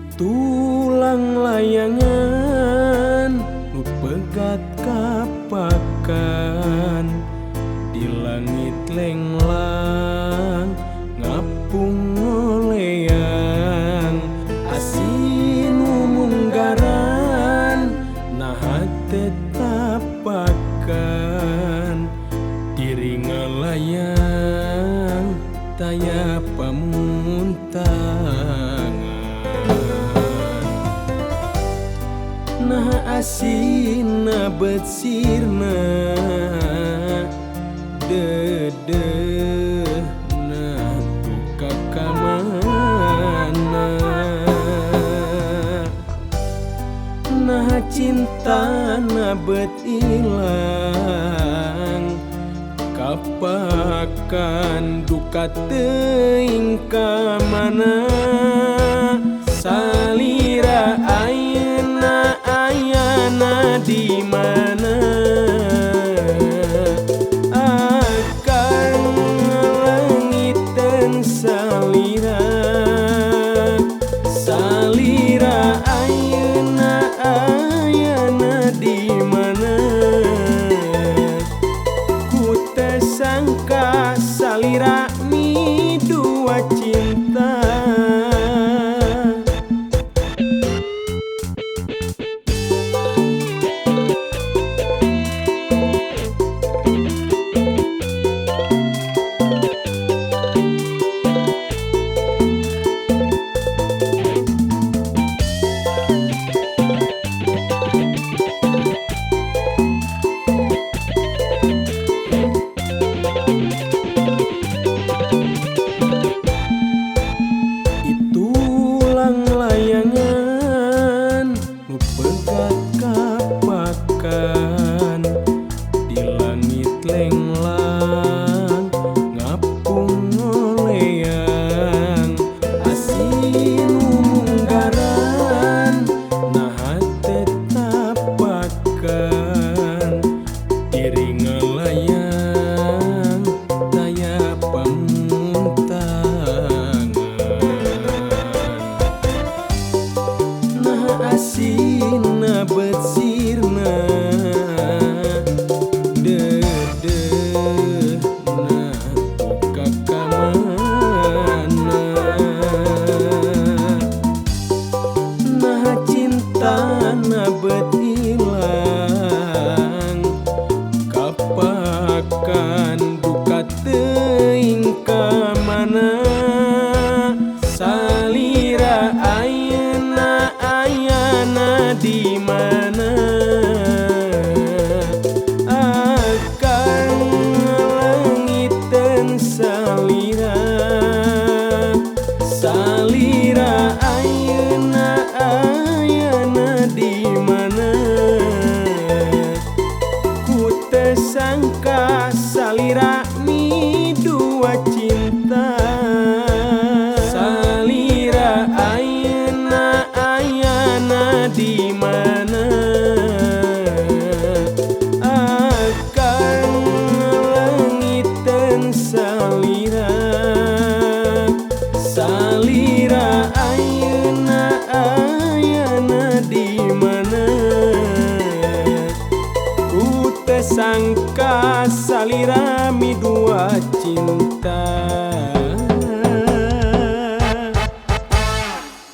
Itulang layangan nu pegat kapakan di langit lenglang ngapung ngoleang asin munggaran naha tetapakan diri ngalayang taya pamuntangan. Nah asinna bet sirna dedehna duka ka mana. Nah cintana bet ilang kapakan duka teuing ka mana. Salira ayeuna ayana di mana akang ngalangiteun salira. Salira ayeuna ayana di mana ku teu sangka salira midua cinta. Itulang layangan nu pegat kapakan di langit lenglang ngapung ngoleang asin munggaran naha tetapakan diri ngalayang taya pamuntangan. Nah asinna bet sirna dedehna duka ka mana. Nah cintana bet ilang kapakan duka teuing ka mana. Salira ayeuna ayana di mana akang ngalangiteun salira. Salira ayeuna ayana di mana ku teu sangka salira midua cinta. Salira ayeuna ayana di mana akang ngalangiteun salira. Salira ayeuna ayana di mana ku teu sangka salira midua cinta.